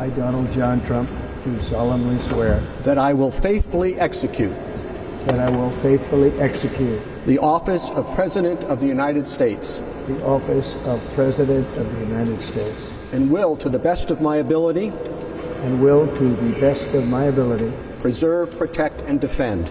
I, Donald John Trump, do solemnly swear. That I will faithfully execute. That I will faithfully execute. The office of President of the United States. The office of President of the United States. And will, to the best of my ability. And will, to the best of my ability. Preserve, protect, and defend.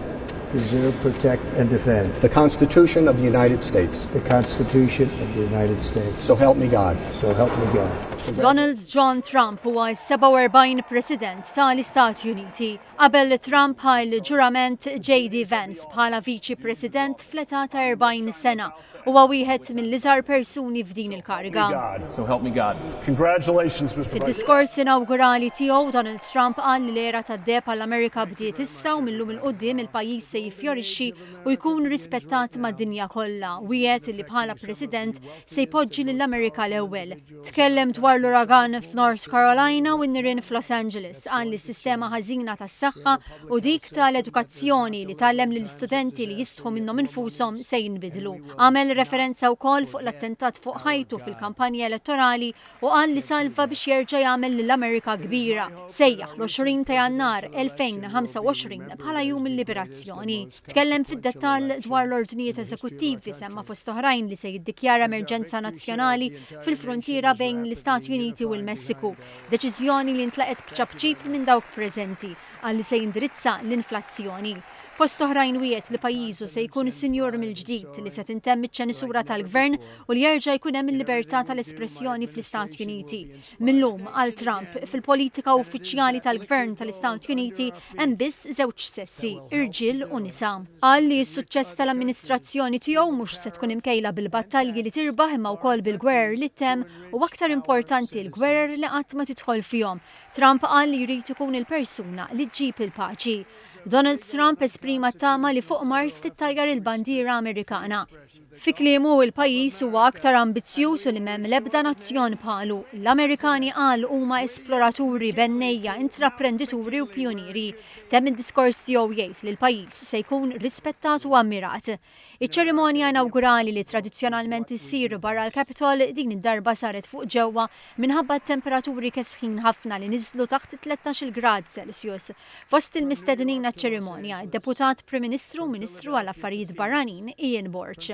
Preserve, protect, and defend. The Constitution of the United States. The Constitution of the United States. So help me God. So help me God. Donald John Trump huwa s-47 President tal-Istati Uniti. Qabel Trump ħa l-ġurament JD Vance bħala Viċi President fl-età ta' 40 sena. Huwa wieħed mill-iżgħar persuni f'din il-kariga. So help me God. Congratulations, Mr. Fid-diskors inawgurali tiegħu, Donald Trump qal li l-era tad-deheb għall-Amerika bdiet issa u mil-lum 'il quddiem il-pajjiż se jiffjorixxi u jkun rispettat mad-dinja kollha. Wiegħed li bħala President se jpoġġi lill-Amerika l-ewwel. Tkellem dwar l-uragan f'North Carolina u n-nirien f'Los Angeles. Qal li s-sistema ħażina tas-saħħa u dik tal-edukazzjoni li tgħallem lill-istudenti li jistħu minnhom infushom se jinbidlu. Għamel referenza wkoll fuq l-attentat fuq ħajtu fil-kampanja elettorali u qal li salva biex jerġa' jagħmel lill-Amerika kbira. Sejjaħ l-20 ta' Jannar 2025 bħala Jum il-Liberazzjoni. Tkellem fid-dettall dwar l-ordnijiet eżekuttivi, semma fost oħrajn li se jiddikjara emerġenza nazzjonali fil-fruntiera bejn l-Istati Uniti u l-Messiku, deċiżjoni li ntlaqgħet b'ċapċip minn dawk preżenti. Qal li se jindirizza l-inflazzjoni. Fost oħrajn wiegħed li pajjiżu se jkun sinjur mill-ġdid, li se tintemm iċ-ċensura tal-gvern u li jerġa' jkun hemm il-libertà tal-espressjoni fl-Istati Uniti. Mil-lum, qal Trump, fil-politika uffiċjali tal-gvern tal-Istati Uniti hemm biss żewġ sessi, irġiel u nisa. Qal li s-suċċess tal-amministrazzjoni tiegħu mhux se tkun imkejla bil-battalji li tirbaħ imma wkoll bil-gwerer li ttemm u aktar importanti l-gwerer li qatt ma tidħol fihom. Trump qal li jrid ikun il-persuna li ġġib il-paċi. Donald Trump esprima t-tama li fuq Mars tittajjar il-bandiera Amerikana. Fi kliemu, il-pajjiż huwa aktar ambizzjuż u li m'hemm l-ebda nazzjon bħalu. L-Amerikani qal huma esploraturi, bennejja, intraprendituri u pijunieri. Temm id-diskors tiegħu jgħid li l-pajjiż se jkun rispettat u ammirat. Iċ-ċerimonja inawgurali li tradizzjonalment issir barra l-Capitol din id-darba saret fuq ġewwa minħabba t-temperaturi kesħin ħafna li niżlu taħt it-tlettax-il grad Celsius. Fost il-mistednin għaċ-ċerimonja, id-Deputat Prim Ministru u Ministru għall-Affarijiet Barranin Ian Borg.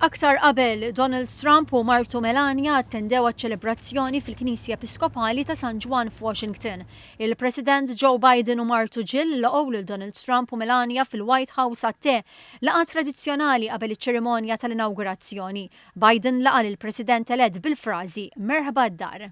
Aktar qabel, Donald Trump u martu Melania attendew għaċ-ċelebrazzjoni fil-Knisja Episkopali ta' San Ġwann f'Washington. Il-President Joe Biden u martu Jill laqgħu lil Donald Trump u Melania fil-White House għat-te, laqgħa tradizzjonali qabel iċ-ċerimonja tal-inawgurazzjoni. Biden laqa' lill-President elett bil-frażi, Merħba d-dar.